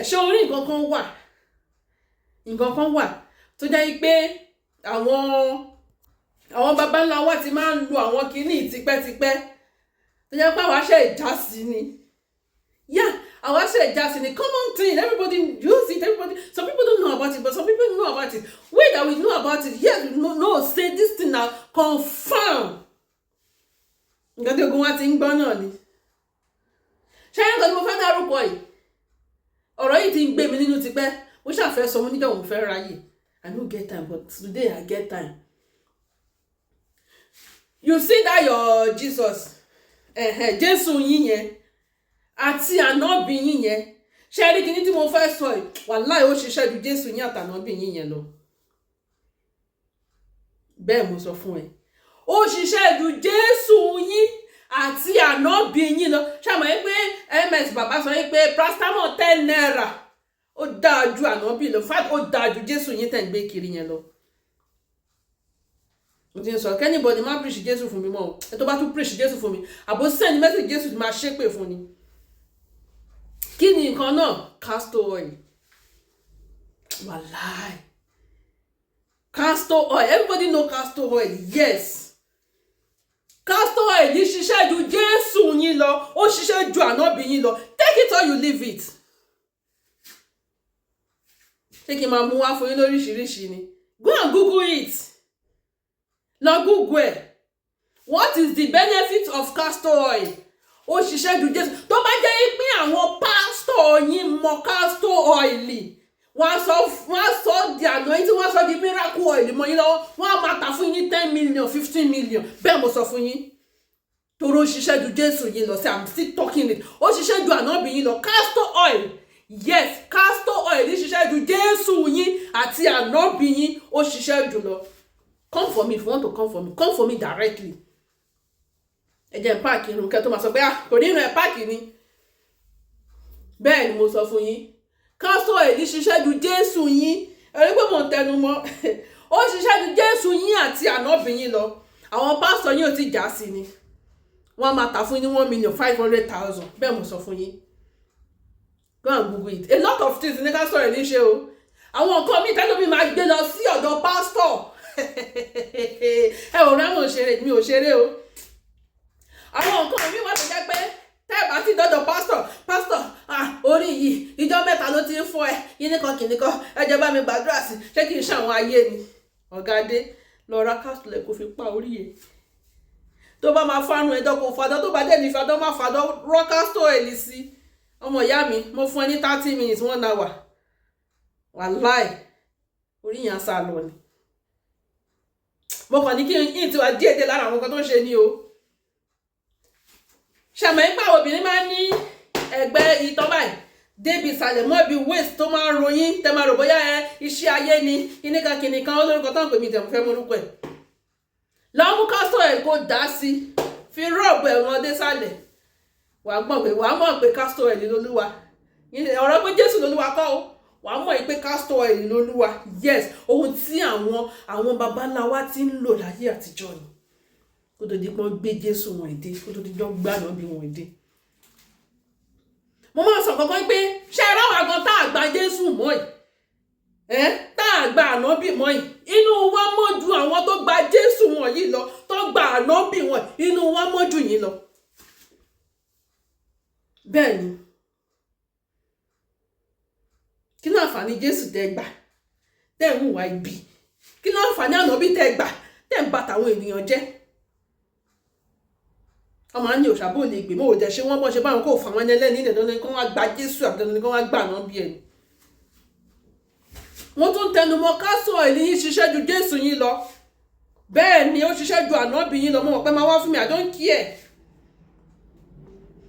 Ṣé orí nǹkan kan wà tó jẹ́ pé àwọn baba ńlá wa ti máa ń lo àwọn kinní tipẹ́tipẹ́, tó jẹ́ pé àwa ṣe ìjà sí ni? Yeah, àwa ṣe ìjà sí ni. Common thing, everybody use it, everybody. Some people don't know about it, but some people know about it. We that we know about it, yes, we know say this thing na confirm. Nǹkan tí ogun wa ti ń gbọ́ náà ni. Ṣé nǹkan tí mo fẹ́ dárúkọ yìí, ọ̀rọ̀ yìí ti ń gbé mi nínú tipẹ́. Mo ṣàfẹ́ sọ, mo níjọ́ òun fẹ́ ráyè. I no get time, but today I get time. You see that your Jesus, Jésù yín yẹn àti ànábì yín yẹn, ṣé ẹ rí kíní tí mo fẹ́ sọ yìí? Wàláì, ó ṣiṣẹ́ ju Jésù yín àtànábì yín yẹn lọ. Bẹ́ẹ̀ mo sọ fún ẹ, ó ṣiṣẹ́ ju Jésù yín àti ànábì yín lọ. Ṣàmọ̀ yín pé ms bàbá sọ yín pé paracetamol ₦10, ó dáa ju ànábì lọ, fact, ó dáa ju Jésù yín tẹ̀ ń gbé kiri yẹn lọ. Mo ti ń sọ, k'anybody má preach Jésù fún mi mọ́ o. Ẹ tó bá tún preach Jésù fún mi àbó send message Jésù, máa ṣépè fún ni. Kí ni nǹkan náà? Castor oil. Wàláì, castor oil. Everybody know castor oil. Yes, castor oil yìí ṣiṣẹ́ ju Jésù yín lọ, ó ṣiṣẹ́ ju ànábì yín lọ. Take it or you leave it. Ṣé kí n máa mú wá fún yín lóríṣiríṣi ni? Go and Google it. Lọ Google ẹ̀. What is the benefit of castor oil? Ó ṣiṣẹ́ ju Jésù. Tó bá jẹ́ pé àwọn pásítọ̀ yín mọ castor oil, wọ́n á sọ di anointing, wọ́n á sọ di miracle oil mọ́ yín lọ́wọ́, wọ́n á máa tà fún yín ní 10 million, 15 million. Bẹ́ẹ̀ mo sọ fún yín, torí ó ṣiṣẹ́ ju Jésù yín lọ sí. I'm still talking it. Ó ṣiṣẹ́ ju ànábì yín lọ. Castor oil, yes, castor oil ṣiṣẹ́ ju Jésù yín àti ànábì yín, ó ṣiṣẹ́ jù lọ. Come for me if you want to come for me. Come for me directly. Ẹ jẹ́ n pack irun kẹ́ tó máa sọ pé, ah, kò ní irun ẹ̀ pack ni. Bẹ́ẹ̀ ni mo sọ fún yín, castor oil ṣiṣẹ́ ju Jésù yín. Ẹ rí pé mò ń tẹnu mọ́, ó ṣiṣẹ́ ju Jésù yín àti ànábì yín lọ. Àwọn pásítọ̀ yín ò ti jà sí ni, wọ́n á máa tà fún yín ní 1,500,000. Bẹ́ẹ̀ mo sọ fún yín. Go and Google it. A lot of things ní castor oil ní ṣe o. Àwọn nǹkan míì tẹ́lẹ̀ mi máa gbé lọ sí ọ̀dọ̀ pásítọ̀. Ẹ ò rẹ́wọ̀n ṣeré, mi ò ṣeré o. Àwọn nǹkan míì wà tó jẹ́ pé tẹ́ ẹ bá ti dọ́dọ̀ pásítọ̀, pásítọ̀, ah, orí yìí, ìjọ 3 ló ti ń fọ́ ẹ, yín nìkan kìnìkan, ẹ jẹ́ bá mi gbàdúrà sí. Ṣé kì í ṣe àwọn ayé ni? Ọ̀gá dé, lọ ra castor kó fi pa orí yẹn. Tó bá máa fárun ẹ̀dọ́, kò fàdọ́. Tó bá dẹ̀ ní fàdọ́, má fàdọ́, rọ́ castor oil sí. Ọmọ ìyá mi, mo fún ẹ ní 30 minutes, one hour, wàláì, orí yẹn á sá lọ ni. Mo kàn ní kí n ti wá díẹ̀ díẹ̀ lára àwọn nǹkan tó ń ṣe ni o. Ṣàmọ̀ ipá obìnrin máa ń ní ẹ̀gbẹ́ ìtọ́ báyìí débi ìsàlẹ̀ mọ́ ibi waist tó máa ń ròyìn, tẹ́ máa rò bóyá ẹ iṣẹ́ ayé ni, kíníkan kíníkan, olórúkọ tó ń pè mí, tẹ̀ mo fẹ́ mú orúkọ ẹ̀. Lọ mú castor ẹ̀ kó dà á sí, fi rub ẹ̀wọ̀n dé sàlẹ̀, wàá gbọ́n pé, wàá mọ̀ pé castor oil lolúwa. Ọ̀rọ̀ pé Jésù lolúwa kọ́ o, wàá mọ̀ pé castor oil lolúwa. Yes, ohun tí àwọn baba ńlá wa ti ń lò láyé àtijọ́ ni, kó tó di pọ́n gbé Jésù wọn dé, kó tó di pọ́n gbé ànábì wọn dé. Mo máa sọ kankan pé ṣé ẹ ráwọn agan tá a gba Jésù mọ́ yìí, ẹ tá a gba ànábì mọ́ yìí, inú wa mọ́ ju àwọn tó gba Jésù wọn yìí lọ, tó gba ànábì wọn, inú wa mọ́ ju yín lọ. Bẹ́ẹ̀ ni. Kí ló àǹfààní Jésù tẹ́ gbà tẹ́ ń hùwà ibi? Kí ló àǹfààní ànábì tẹ́ gbà tẹ́ ń bà tàwọn ènìyàn jẹ́? Ọmọ á ní òṣàbò lè gbè mọ́ òjẹ́ ṣé wọ́n bọ́ ṣe báwọn kò fà wọ́n ẹlẹ́ni ilẹ̀, dandan kí wọ́n gba Jésù àbí dandan kí wọ́n gbà náà bí ẹni. Wọ́n tún tẹnumọ́, castor oil yín ṣiṣẹ́ ju Jésù yín lọ. Bẹ́ẹ̀ ni, ó ṣiṣẹ́ ju ànábì yín lọ. Mo mọ̀ pé máa wá fún mi, I don't care.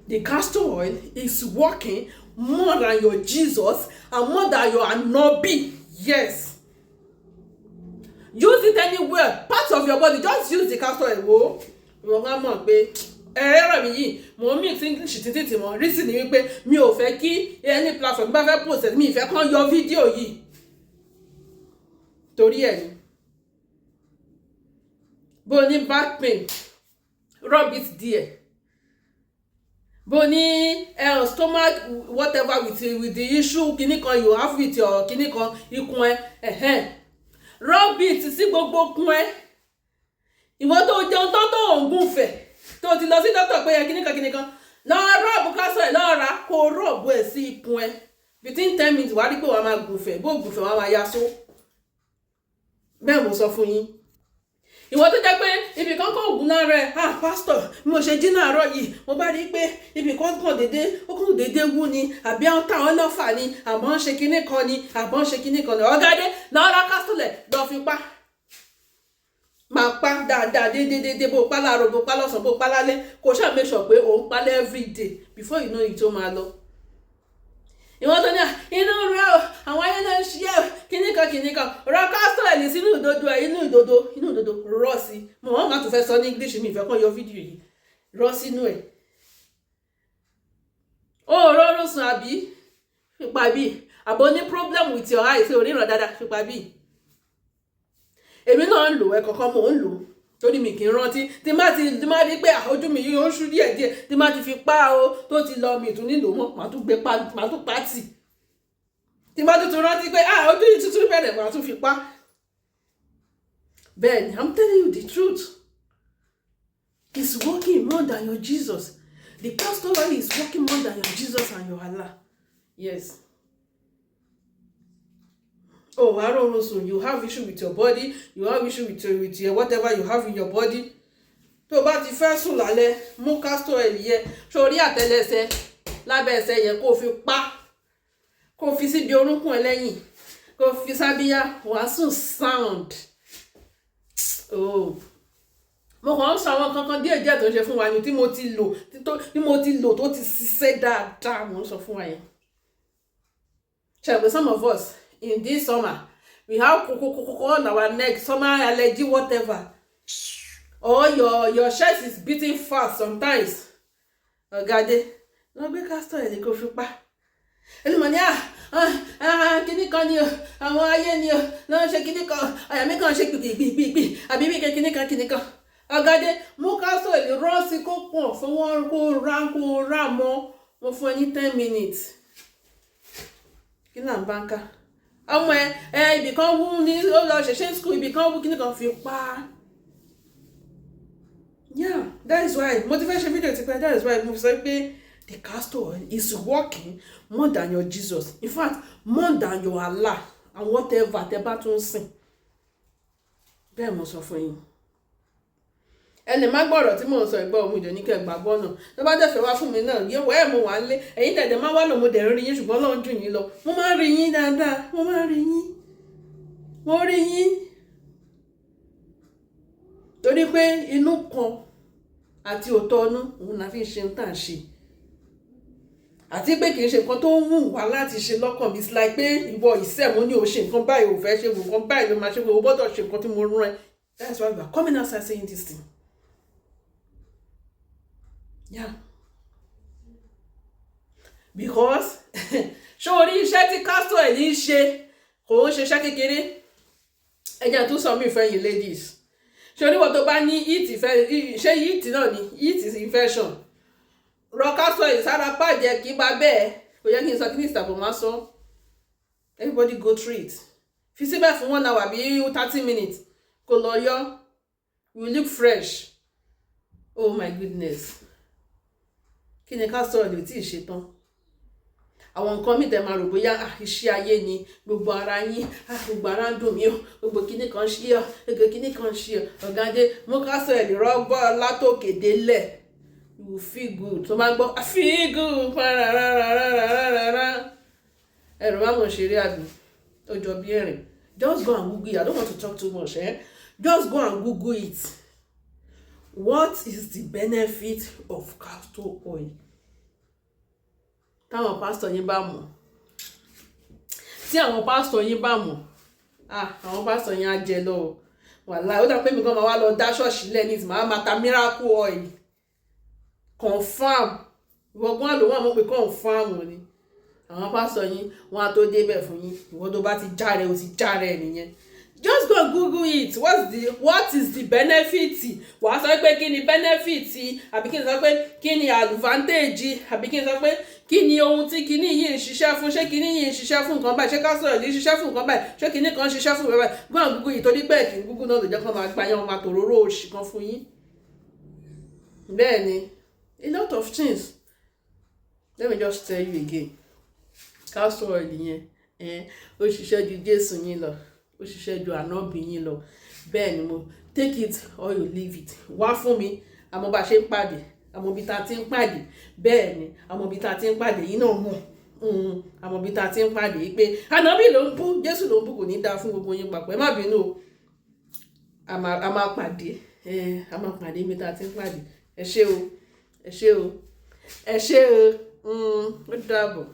The castor oil is working more than your Jesus and more than your ànábì. Yes, use it anywhere, part of your body. Just use the castor oil. Wo, ìwọ ká mọ̀ pé ẹ̀rọ mi yìí, mò ń mix English títí tí mo rí sí ni wípé mi ò fẹ́ kí any platform bá fẹ́ post, mi ì fẹ́ kán yọ fídíò yìí, torí ẹ̀ ni. Bó ní back pain, rub it there. Bó ní stomach whatever with the issue kinní kan you have with your kinní kan, ikùn ẹ, ẹ̀hẹ́n, rub it sí gbogbo ikùn ẹ. Ìwọ tó jẹun tán tó ń gúnfẹ̀, tó ti lọ sí dókítà pé ẹ kinní kan kinní kan, lọ rub castor ẹ̀, lọ́ọ́ ra kó rub ẹ̀ sí ikùn ẹ. Between 10 minutes, wàá rí pé wàá máa gùnfẹ̀. Bó gùnfẹ̀, wàá máa yaṣó. Bẹ́ẹ̀ mo sọ fún yín. Ìwọ tó jẹ́ pé ibì kan kàn ògùn lára ẹ̀, "Ah, pastor, bí mo ṣe jí láàárọ̀ yìí, mo bá rí i pé ibì kan kàn déédé, ó kàn déédé wú ni, àbí àwọn táwọn lọ́fà ni, àmọ́ ń ṣe kinní kan ni, àbọ̀ ń ṣe kinní kan ni." Ọ̀gádé, lọ́ọ́ ra castor ẹ̀, lọ́ọ́ fi pa. Máa pa dáadáa, déédéé. Bó pa láàárọ̀, bó pa lọ́sàn-án, bó pa lálẹ́, kò ṣáà make sure pé òun pa every day. Before you know it, ó máa lọ. Ìwọ́n tó ní inú rẹ o, àwọn ayé náà ń ṣe é, kíní kan kíní kan, rọ castor ẹ̀ sínú ìdodo ẹ̀, inú ìdodo, inú ìdodo, rọ sí. Mo wọ́n máa tún fẹ́ sọ ní English, mi ìfẹ́ kàn yọ fídíò yìí. Rọ sínú ẹ̀. Ó rọrùn sùn, àbí fipá bí àbò ní problem with your eyes, ò ríran dáadáa, fipá bí. Èmi náà ń lò ẹ kọ̀ọ̀kan, mò ń lò torí mi kì í rántí. Tí má rí pé ojú mi yìí ó ń ṣú díẹ̀díẹ̀, tí má ti fi pa o, tó ti lọ, mi tún nílò mọ́, màá tún gbé pa, màá tún pa tì. Tí má tún rántí pé, ah, ojú yìí tuntun bẹ̀rẹ̀, màá tún fi pa. Bẹ́ẹ̀ ni, I'm telling you the truth. It's working more than your Jesus. The castor oil is working more than your Jesus and your Allah. Yes. Oh, àròrùn sùn, you have issue with your body, you have issue with your whatever you have in your body. Tó o bá ti fẹ́ sùn lálẹ́, mú castor oil yẹ sórí àtẹlẹsẹ̀, lábẹ́ ẹsẹ̀ yẹn, kó o fi pa, kó o fi síbi orúnkún ẹ lẹ́yìn, kó o fi sábíyá, wàá sùn sound. Oh, mo kàn ń sọ àwọn kankan díẹ̀ díẹ̀ tó ń ṣe fún wa ni, tí mo ti lò tó ti ṣiṣẹ́ dáadáa, mo ń sọ fún wa yẹn. Ṣe some of us in this summer, we have kokokoko on our neck, summer allergy, whatever, or your chest is beating fast sometimes. Ọ̀gádé, lọ gbé castor ẹ̀ ní kó fi pa. Ẹlòmọ̀ ní à kíní kan ni o, àwọn ayé ni o lọ́n ṣe kíní kan, àyà mi kàn ṣe gbìgbìgbìgbì, àbí bí kíní kan kíní kan. Ọ̀gádé, mú castor ẹ̀ rọ́ sí kó pọ̀ fún wọn, kó rà mọ́. Mo fún ẹ ní 10 minutes. Kí là ń bá ń ká? Ọmọ ẹ ẹ, ibì kan wú ní ó lọ ṣẹ̀ṣẹ̀ school, ibì kan wú, kíní kan, fi pa. Yeah, that is why mo ti fẹ́ ṣe fídíò tipẹ́. That is why mo sọ pé the castor oil is working more than your Jesus, in fact, more than your Allah and whatever tẹ bá tún sìn. Bẹ́ẹ̀ mo sọ fún yín. Ẹ lè má gbọ́ ọ̀rọ̀ tí mò ń sọ ìgbọ́ òun ìdè ní kẹ́ gbàgbọ́ náà. Tó bá dẹ̀ fẹ́ wá fún mi náà yẹ wẹ́ mo wà ń lé ẹ̀yin dẹ̀dẹ̀ má wá lò. Mo dẹ̀ ń rí yín, ṣùgbọ́n Ọlọ́run jù yín lọ. Mo máa ń rí yín dáadáa, mo máa ń rí yín, mo rí yín, torí pé inú kan àti òótọ́ ọnú òun la fi ń ṣe tá à ń ṣe, àti pé kì í ṣe nǹkan tó ń wù wá láti ṣe lọ́kàn mi. It's like pé ìwọ ìṣẹ̀mú ní o ṣe nǹkan báyìí, ò fẹ́ ṣe nǹkan báyìí, ló máa ṣe pé o gbọ́dọ̀ ṣe nǹkan tí mo rán ẹ. That's why we are coming outside saying this thing. Yeah, because ṣé orí iṣẹ́ tí castor ẹ̀ ní í ṣe, kò ń ṣiṣẹ́ kékeré. Ẹ jẹ́ tún sọ mí fẹ́ yín ladies. Ṣé oníwọ̀ tó bá ní yeast, fẹ́ ṣé yeast náà ni, yeast infection, rọ castor ẹ̀ sára pàjẹ́ kí bá bẹ́ẹ̀. Kò yẹ kí n sọ kí ní ìsàbò máa sọ. Everybody go through it. Fi síbẹ̀ fún one hour bí 30 minutes, kò lọ yọ, you look fresh. Oh my goodness, kí ni castor ẹ̀ lè tí ì ṣe tán? Àwọn nǹkan míì tẹ́ máa rò bóyá iṣẹ́ ayé ni, gbogbo ara yín, gbogbo ara ń dùn mí o, gbogbo kíní kan ṣí ọ, gbogbo kíní kan ṣí ọ. Ọ̀gádé, mú castor ẹ̀ lè rọ́gbọ́ látòkè délẹ̀, you feel good. Tó máa gbọ́ "I feel good", pararararararara, ẹ̀rọ bá mọ̀ ṣeré, àbí ó jọ bí ẹ̀rìn. Just go and Google it. I don't want to talk too much, eh? Just go and Google it. What is the benefit of castor oil? Táwọn pásítọ̀ yín bá mọ̀, tí àwọn pásítọ̀ yín bá mọ̀, ah, àwọn pásítọ̀ yín á jẹ lọ o. Wàláhì, ó dà pé mi gan máa wá lọ dá ṣọ́ọ̀ṣì lẹ́ni tí màá máa ta miracle oil. Confam, ìwọ gan ló wà mọ̀ pé confam ni. Àwọn pásítọ̀ yín, wọn á tó débẹ̀ fún yín. Ìwọ tó bá ti járe, o ti járe nìyẹn. Just go and Google it. What is the benefit? Wàá sọ pé kí ni benefit, àbí kí ni sọ pé kí ni advantage, àbí kí ni sọ pé kí ni ohun tí kíní yìí ń ṣiṣẹ́ fún? Ṣé kíní yìí ń ṣiṣẹ́ fún nǹkan báyìí? Ṣé castor oil ń ṣiṣẹ́ fún nǹkan báyìí? Ṣé kíní kan ń ṣiṣẹ́ fún nǹkan báyìí? Go and Google it. Torí pé kí Google náà lè jẹ́ kó máa gba yẹn, máa tòróró òṣì kan fún yín. Bẹ́ẹ̀ ni, a lot of things. Let me just tell you again, castor oil yẹn, ó ṣiṣẹ́ ju Jésù yín lọ, ó ṣiṣẹ́ ju ànábì yín lọ. Bẹ́ẹ̀ ni mo take it or you leave it. Wá fún mi, àmọ́ bá a ṣe ń pàdé, àmọ́ ibi tá a ti ń pàdé. Bẹ́ẹ̀ ni, àmọ́ ibi tá a ti ń pàdé yín náà mọ̀, àmọ́ ibi tá a ti ń pàdé yìí pé ànábì ló ń bú, Jésù ló ń bú. Kò ní dáa fún gbogbo yín papọ̀. Ẹ má bínú o. A máa pàdé, a máa pàdé ibi tá a ti ń pàdé. Ẹ ṣé o, ẹ ṣé o, ẹ ṣé o. Ó dàbọ̀.